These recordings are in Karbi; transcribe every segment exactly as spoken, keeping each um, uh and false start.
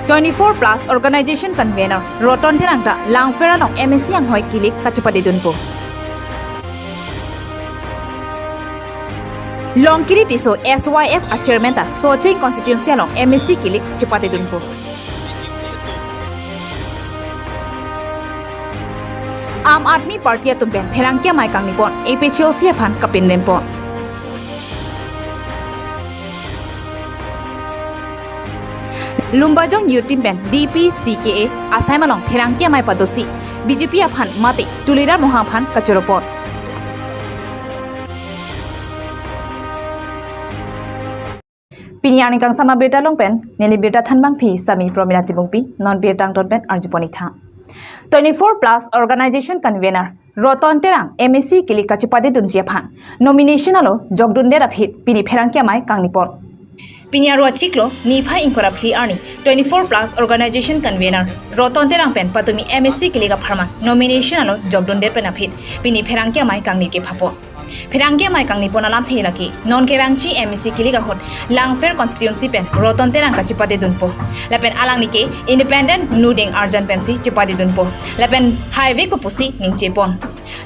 Twenty-four plus organization convener Roton Terang ta Langpher along M A C anghoi kilik kachepate dunpo. Longkiri Tisso S Y F a chairman ta Socheng constituency along M A C kilik chepate dunpo. Aam Aadmi Party atum pen pherangke amei kangnipon, A P H L C aphan kapinrempon. Lumbajong Youth Team pen D P C K A asai malong pherangke amei padosi B J P aphan mate Tuliram Ronghang aphan kachoropon. Pini arni kangsam abirta along pen neli birta thanbangpi sami Promila Timungpi, non birta angton pen arjupon-ik tha. Twenty-four plus organization convener Roton Terang M A C kilik kachepate dunji aphan nomination alo jokdundet aphi pini pherangke amei kangnipon. Pini arni achiklo niphai ingkoi ra phli arni twenty-four plus organization convener Roton Terang pen patumi M A C kilik apharman nomination alo jokdundet pen aphi pini pherangke amei kangni kephapon. Pherangke amei kangnipon alamthe lake non kevangji M A C kilik ahut Langpher constituency pen Roton Terang kachepate dunpo. Lapen alangli ke independent nudeng arjan pensi chepate dunpo. Lapen haivekpo pusi ningjepon.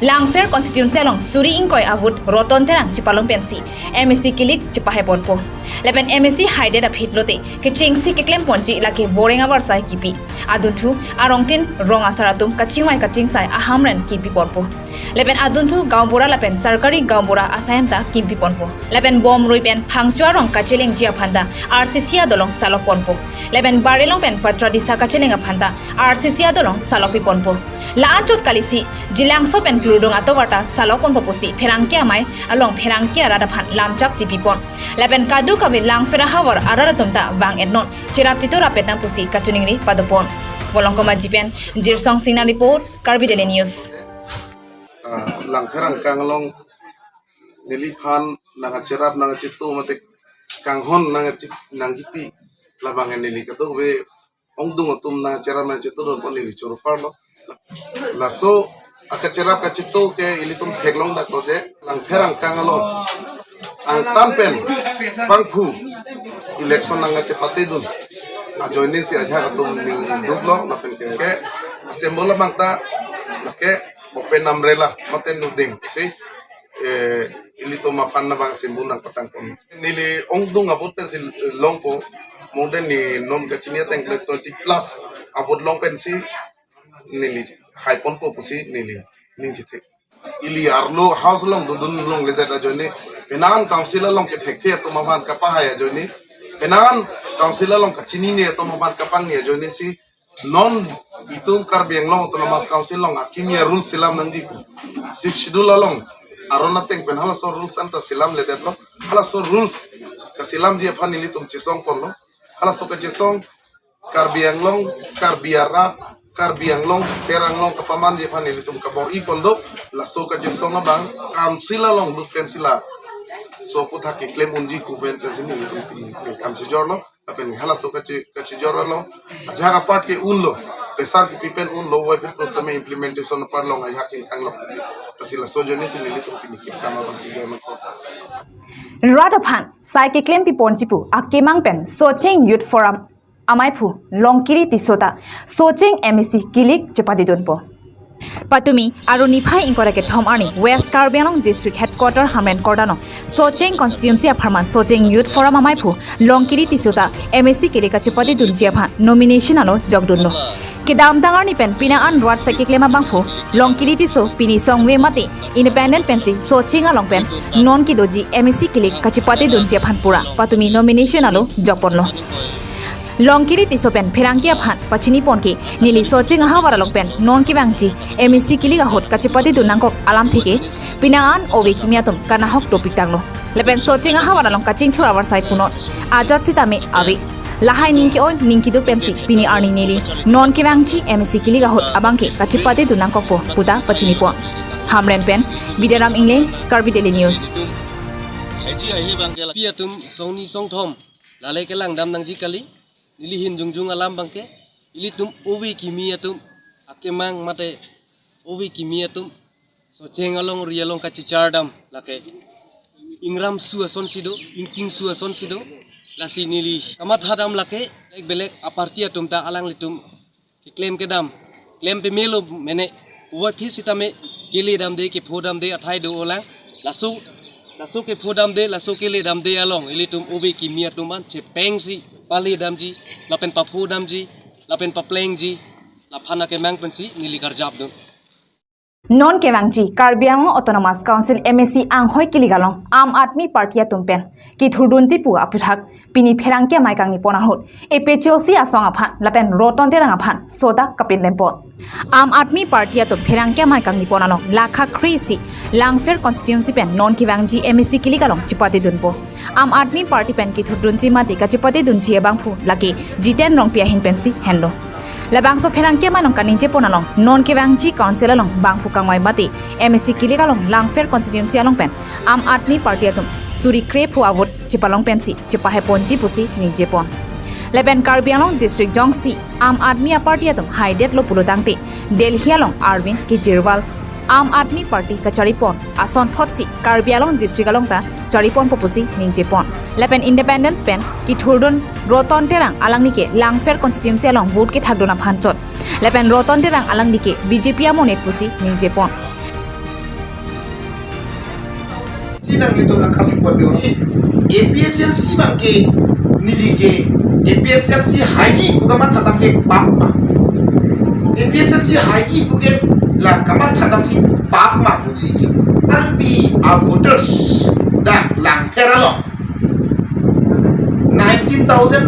Langpher constituency along suri ingkoi a vote Roton Terang chepalong pensi M A C kilik chepaheponpo. Lapen M A C haidet aphi lote kechengsi keklemponji lake voreng avarsai kipi. Adunthu arongtin rong asar atum kachingvai kachingsai a Hamren kimpiponpo. Lapen adunthu gaonbura lapen sarkari gaonbura asai ta kimpiponpo. Lapen Bomrui pen Phangcho arong kachelengji aphan ta R C C adolong salokponpo. Lapen Barilong pen Patradisa kacheleng aphan ta R C C adolong salokpiponpo. La-anchot kalisi Jilangso pen Kludong atovar ta salokponpo pusi pherangke amei along pherangke arat aphan lamchak chipipon. Lapen kadokave Langpher ahavar arat atum ta vang-etnon, cherap chitorap-et nang pusi kachiningri padopon. Volongkom Aji pen Jirsong Singnar report, Karbi Daily News. Ah, Langpher angkang along neliphan nangkacherap nangkacheto mate kanghon nangkachi nangkipi labang neli kadokave ongdung atum nangkacherap nangkacheto dunpon neli choro parlo. Laso akacherap kacheto ke ilitum theklong dak loje Langpher angkang along angtan pen pangphu election nangkachepate dun ajoine si ajahak atum ningduklo lapen ke, ke symbol abang ta lake open umbrella mate nudeng si, eh, ilitum aphan labang symbol nangpatangpon. Neli ongdung a vote pensi longpo, more than ne non kachini ateng le twenty plus a vote long pensi neli haiponpo pusi neli ningjethe. Ili arlo house along dodun longledet ajoine, penan council along kethekthe atum aphan kapahai ajoine, penan council along kachinine atum aphan kapangni ajoine si non itum Karbi Anglong Autonomous Council along akimi a rules selam nangji pu. Sixth Schedule along aron ateng pen halaso rules anta selamledetlo. Halaso rules kaselamji aphan nelitum chesongponlo. Halaso kachesong Karbi Anglong, Karbi arat, Karbi Anglong, ser Anglong kapamanji aphan nelitum kabor-ipon do. Laso kachesong abang council along lut pensi laso aputhak keklem unji pu pen pensi nelitum pini kam chejorlo. Lapen halaso kache kachejor along ajahak apart ke unlo, pressure kipi pen unlo, wai pir pos tame implementation apart along ajahak chingthanglo. Lasi laso ajoine si nelitum pini kam abang chejorlo. Rat aphan sai keklempiponji pu akemang pen Socheng Youth Forum amaiphu Longkiri Tisso ta Socheng M A C kilik chepate dunpo. Patumi arni niphai ingkoi ra kethom arni West Karbi Anglong District Headquarter Hamren Korta along Socheng constituency apharman Socheng Youth Forum amaiphu Longkiri Tisso ta M A C kilik kachepate dunji aphan nomination alo jokdunlo. Kedamtang arni pen penang an rat sai keklem abangphu Longkiri Tisso pini songve mate independent pensi Socheng along pen non kedoji M A C kilik kachepate dunji aphan pura patumi nomination alo jokponlo. Longkiri Tisso pen pherangke aphan pachinipon ke neli Socheng ahavar along pen non kevangji M A C kilik ahut kachepate dun nangkok alamthe ke penang an ove kimi atum kanahok dopik tanglo. Lapen Socheng ahavar along kachingthur avarsai punon ajat sitame ave. Lahai ning ke-oi ning kedo pensi pini arni neli non kevangji M A C kilik ahut abang ke kachepate dun nangkokpo puta pachinipon. Hamren pen Bidaram Ingleng, Karbi Daily News. Eji ahi abang ke la pi atum songni songthom lale kelang dam nangji kali. Neli hin jongjong alam abang ke ilitum ove kimi atum akemang mate ove kimi atum Socheng alongri along kachechar dam lake ingram su ason si do, ingting su ason si do. Lasi neli kamathadam lake, belek belek aparty atum ta alanglitum keklem kedam klem pemelo mene, puvoiphit sitame keledamde kephodamde athai do-olang. Laso laso kephodamde, laso keledamde along ilitum ove kimi atum an chepengsi paledamji, lapen paphodamji, lapen paplengji, laphan akemang pensi neli karjapdun. Non kevangji Karbi Anglong Autonomous Council MAC anghoi kilik along Aam Aadmi Party atum pen kithurdunji pu aphuthak pini pherangke amei kangnipon ahut APHLC asong aphan lapen Roton Terang aphan sodak kapinlempon. Aam Aadmi Party atum pherangke amei kangnipon along lakha kre isi Langpher constituency pen non kevangji MAC kilik along chepatedunpo. Aam Aadmi Party pen kithurdunji mate kachepatedunji abangphu lake Jiten Rongpi ahin pensi henlo. Labangso pherangke amei along kaningjepon along non kevangji council along bangphu kangmai mate MAC kilik along Langpher constituency along pen Aam Aadmi Party atum suri krepho avote chepalong pensi chepaheponji pusi ningjepon. Lapen Karbi Anglong district jongsi Aam Aadmi Party atum haidetlo pulo tangte Delhi along Arvind Kejriwal Aam Aadmi Party kacharipon asonthotsi Karbi Anglong district along ta chariponpo pusi ningjepon. Lapen Independence pen kithurdun Roton Terang alangli ke Langpher constituency along vote kethakdun aphan chot. Lapen Roton Terang alangli ke BJP amonit pusi ningjepon. Si nanglitum nangkachupon yo. APHLC abangke neli ke APHLC haiji pu kamathadam ke pap ma. APHLC haiji pu ke la kamathadamsi pap ma pu neli ke. Arpi a voters dak Langpher along nineteen thousand,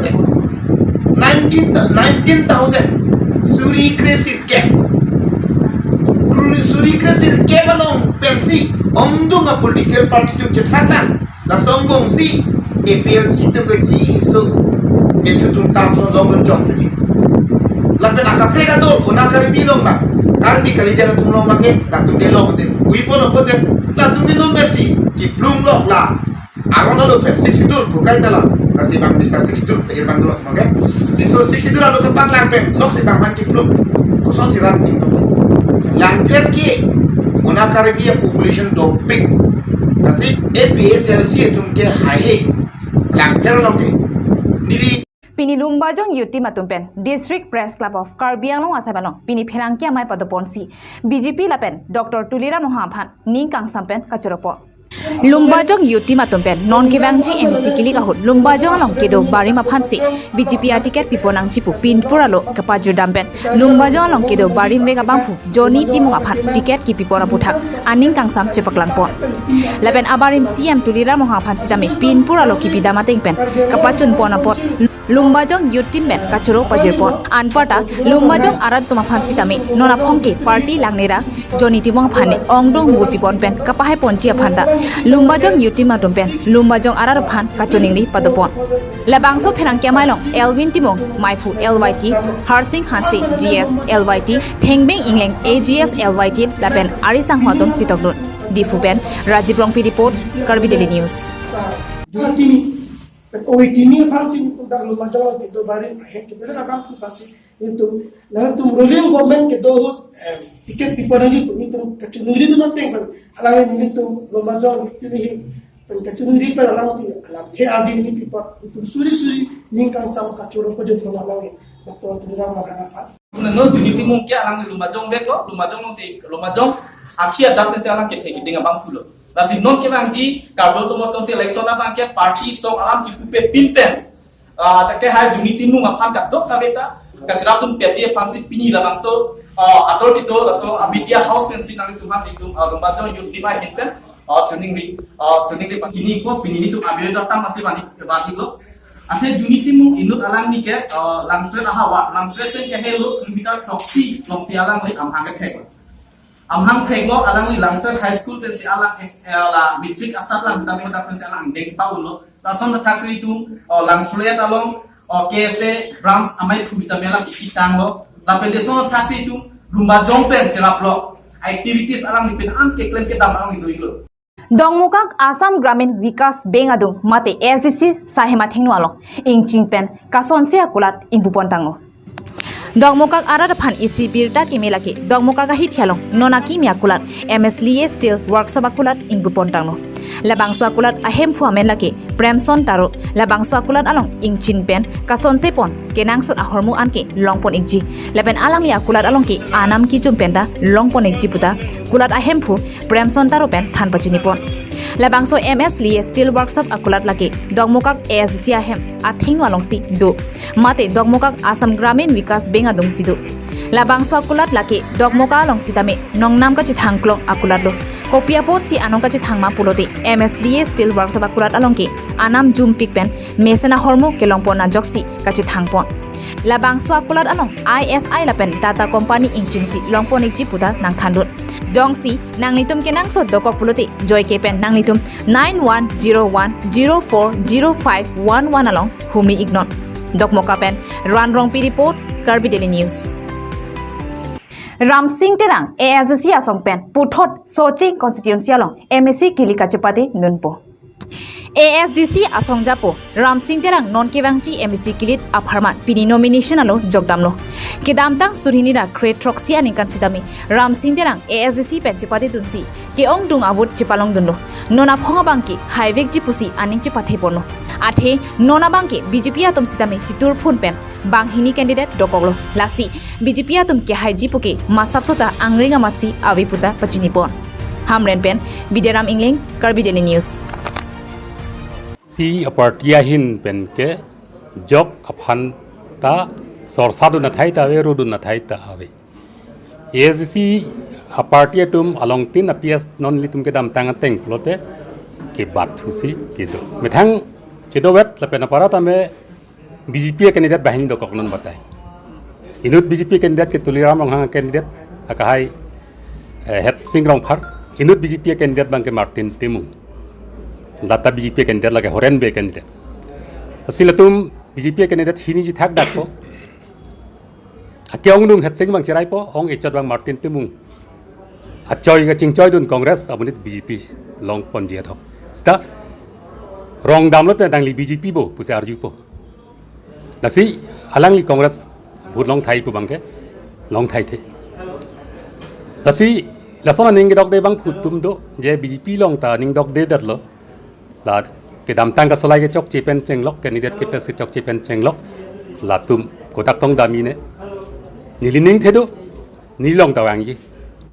nineteen, nineteen thousand suri kre sirkep. Suri, suri kre sirkep along pensi ongdung a political party atum chethaklang. Laso angbongsi APHLC atum kechiso methu atum tamso longun jong tuji. Lapen akaprek atum Una Karbi along ma, Karbi kalidet atum along ma ke, latum ke long din. Uipon apot ke, latum ke long pensi kiplung lok la. Aron alo pen Sixth Schedule pu kaita la, lasi bang Mister Sixth Schedule te bang dolo, oke? Si so Sixth Schedule alo kepaklang pen, loksi bang aphan kiplung. Kosonsi rat ni to. Langpher ke Una Karbi a population dopik. Lasi APHLC atum ke haihe Langpher along ke. Neli Pini Lumbajong Youth Team atum pen District Press Club of Karbi Anglong asai along pini pherangke amei padoponsi BJP lapen Doctor Tuliram Ronghang aphan ning kangsam pen kachoropo. Lumbajong Youth Team atum pen non kevangji MAC kilik ahut Lumbajong along kedo barim aphansi BJP a ticket piponangji pu pinpur alo kapajirdam pen Lumbajong along kedo barim vek abangphu Johnny Timung aphan ticket kipipon aphuthak aning kangsam chepaklangpon. Lapen abarim CEM Tuliram Ronghang aphan sitame pinpur alo kipidam ateng pen kapachunpon apot Lumbajong Youth Team pen kachoro pajirpon. Anparta Lumbajong arat atum aphan sitame non aphong ke party langnera Johnny Timung aphan ne ongdung vote pipon pen kapahaiponji aphan ta Lumbajong Youth Team atum pen Lumbajong arat aphan kachoningri padopon. Labangso pherangke amei along Elvin Timung, maiphu L Y T, Harsing Hanse, G S L Y T, Thengbing Ingleng, A G S L Y T, lapen ari sangho atum chetokdun. Diphu pen Rajiv Rongpi report, Karbi Daily News. Jatini, oi tini aphansi nelitum dak Lumbajong kedo barim ahem kedo abangphu aphansi nelitum, nelitum ruling government kedo ahut, em, ticket piponangji pu nelitum kachoningridun ateng pen alangli nelitum Lumbajong Youth Team ahin pen kachoningri pen alangli alamthe ardi neli pipo, nelitum suri suri ning kangsam kachoro pajirpo alangli Doctor Tuliram Ronghang aphan. Non Johnny Timung ke alang Lumbajong veklo, Lumbajong alongsi, Lumbajong akhei adak pensi alang kethe keding abangphulo. Lasi non kevangji Karbi Autonomous Council election abangke party asong alam chipupepin pen, ah, ta ke hai Johnny Timung aphan kadokave ta kacherapdunpetji aphansi pini labangso, ah, ator kedo laso, ah, media house pensi nanglitum aphan itum, ah, Lumbajong Youth Team ahin pen, ah, choningri, ah, choningri pachini ko pini nelitum abirta tam asi bani, bani lo. Athe Johnny Timung inut alangli ke, ah, Langsret ahavar, Langsret pen kehelo kilometer throksi, throksi alangli amahang kethek. Amahang theklo, alangli Langsret High School pensi alang S-, eh, la matric asatlang tame ta pensi alang deng pau lo. Lason athaksi itum, oh, Langsret along, oh, K S A branch amei phu tame alang kipitanglo. Lapen lason athaksi itum Lumbajong pen cheraplo. Activities alangli pen an keklem kedam alangli doiklo. Dongmukak Assam Gramin Vikas Bank adung mate S G C Sahema thengno along ingching pen kasonsi akulat ingpupontanglo. Dongmukak arat aphan isi birta keme lake Dongmukak ahithi along non akimi akulat M S L A Steel Workshop akulat ingpupontanglo. Labangso akulat ahemphu amen lake Premson Taro. Labangso akulat along ingchin pen kasonse pon kenangsot ahormu anke longpon ikji. Lapen alangli akulat along ke anam kejum penta longpon ikji puta kulat ahemphu Premson Taro pen than pachini pon. Labangso M S Liye Steel Workshop akulat lake Dokmoka A S D C ahem athengno alongsi do. Mate Dokmoka Assam Gramin Vikas Bank adungsi do. Labangso akulat lake Dokmoka along sitame nongnam kachethang klong akulat lo. Kopi apotsi anong kachethang ma pulote M S Liye Steel Workshop akulat along ke anam jumpik pen mesen ahormu kelongpon ajoksi kachethang pon. Labangso akulat along I S I lapen Tata Company ingchinsi longpon ikji puta nangthandun. Jongsi nanglitum kenangsot dokok pulote joike pen nanglitum nine one zero one zero four zero five one one along humri iknon. Dokmoka pen Ran Rongpi report, Karbi Daily News. Ramsing Terang A S D C asong pen puthot Socheng constituency along M A C kilik kachepate dunpo. A S D C asong japo Ramsing Terang non kevangji M A C kilik apharman pini nomination alo jokdamlo. Kedamtang suri hini ra kre throksi aningkan sitame Ramsing Terang A S D C pen chepate dunsi ke-ongdung a-vote chepalong dunlo. Non aphong abangke haivekji pusi aning chepathe ponlo. Athe non abangke B J P atum sitame chitur phun pen banghini candidate dokoklo. Lasi B J P atum kehaiji puke masap sota angring amatsi ave puta pachini pon. Hamren pen Bidiram Engleng, Karbi Daily News. Si aparty ahin pen ke jok aphan ta sorsa dun athai ta ave, ru dun athai ta ave. A S D C aparty atum along tin a P S non ilitum kedamtang ateng pulote kebat thusi kedo. Methang chedovet lapen apara tame B J P candidate banghini dokok non batai. Inut B J P candidate ke Tuliram Ronghang candidate akahai, eh, Hetsing Rongphar. Inut B J P candidate abangke Martin Timung. Lata B J P candidate lake Horen Bey candidate. Lasi latum B J P candidate hini ji thakdakpo. Ake-ongdung Hetsing abang cheraipo, ong echot abang Martin Timung. Achoi kachingchoi dun Congress amonit B J P longponji athok. Seta rong damlo te nangli B J P bo pusi arjupo. Lasi alangli Congress vote longthai pu abangke longthaithe. Lasi lason aning kedokde abangphu atum do, je B J P along ta aning dokde detlo. La kedamtang kasolai kechokche pen chenglok, candidate ke pes kechokche pen chenglok. Latum kotak tong dam-i ne. Neli ningthe do, neli along ta vangji.